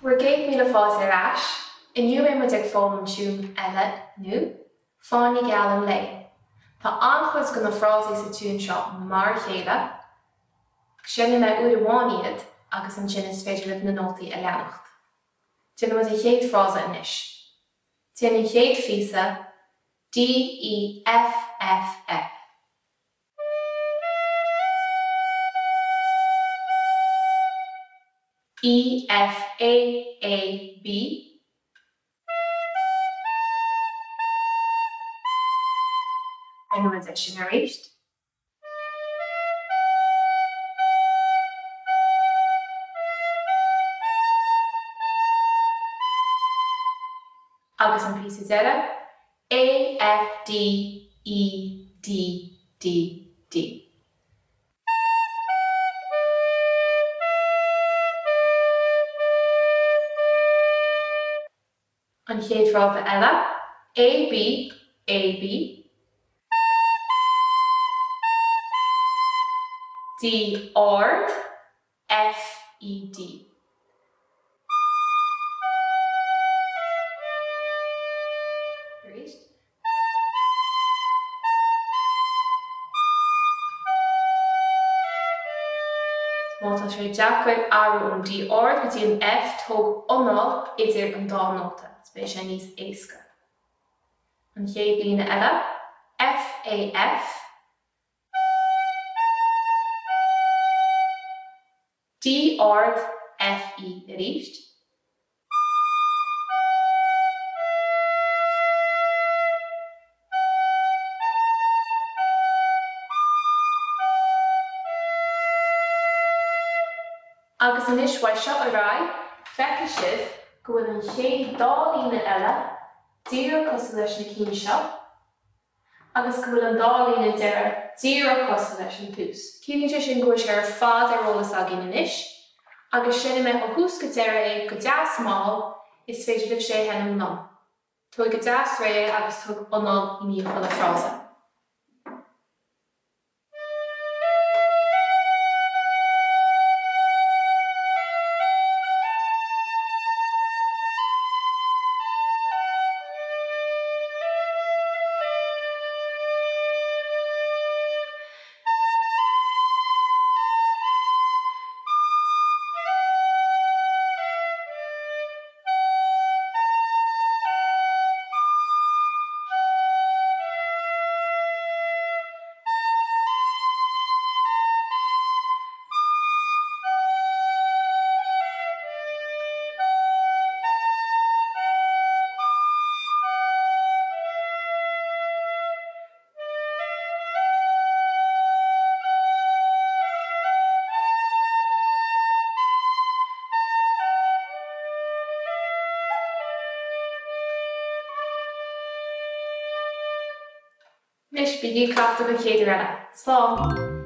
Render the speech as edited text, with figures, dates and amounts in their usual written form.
Bhur gcéad míle fáilte ar ais. Inniu beidh muid ag foghlaim tiún eile nua, Fáinne Geal an Lae. Tá an-chuid de na frásaí sa tiún seo mar a chéile. Seinnfidh mé uair amháin iad agus ansin is féidir libh na nótaí a leanacht. Déanfaidh muid an chéad frása anois. Déan an chéad phíosa, D E F F F. E F A A B. Déanfaidh muid é sin arís. Agus an píosa deiridh, A F D E D D D. An chéad fhrása eile, A B A B. D ard, F E D. Arís. Má tá sé deacair athrú ón D ard go dtí an F, tóg anáil idir an dá nóta, is beidh sé níos éasca. An chéad líne eile, F A F. D ard, F E arís. Agus anois uaidh seo ar aghaidh, feicfidh sibh go bhfuil an chéad dá líne eile díreach cosúil leis na cinn seo, agus go bhfuil an dá líne deiridh díreach cosúil leis an tús. Ciallaíonn sé sin go bhfuil sé ar fad ar eolas againn anois, agus seinnfidh mé ó thús go deireadh é go deas mall, is féidir libhse é a sheinm liom. Tabhair go deas réidh é agus tóg anáil i ndiaidh chuile frása. Anois, bígí ag cleachtadh don chéad uair eile. Slán!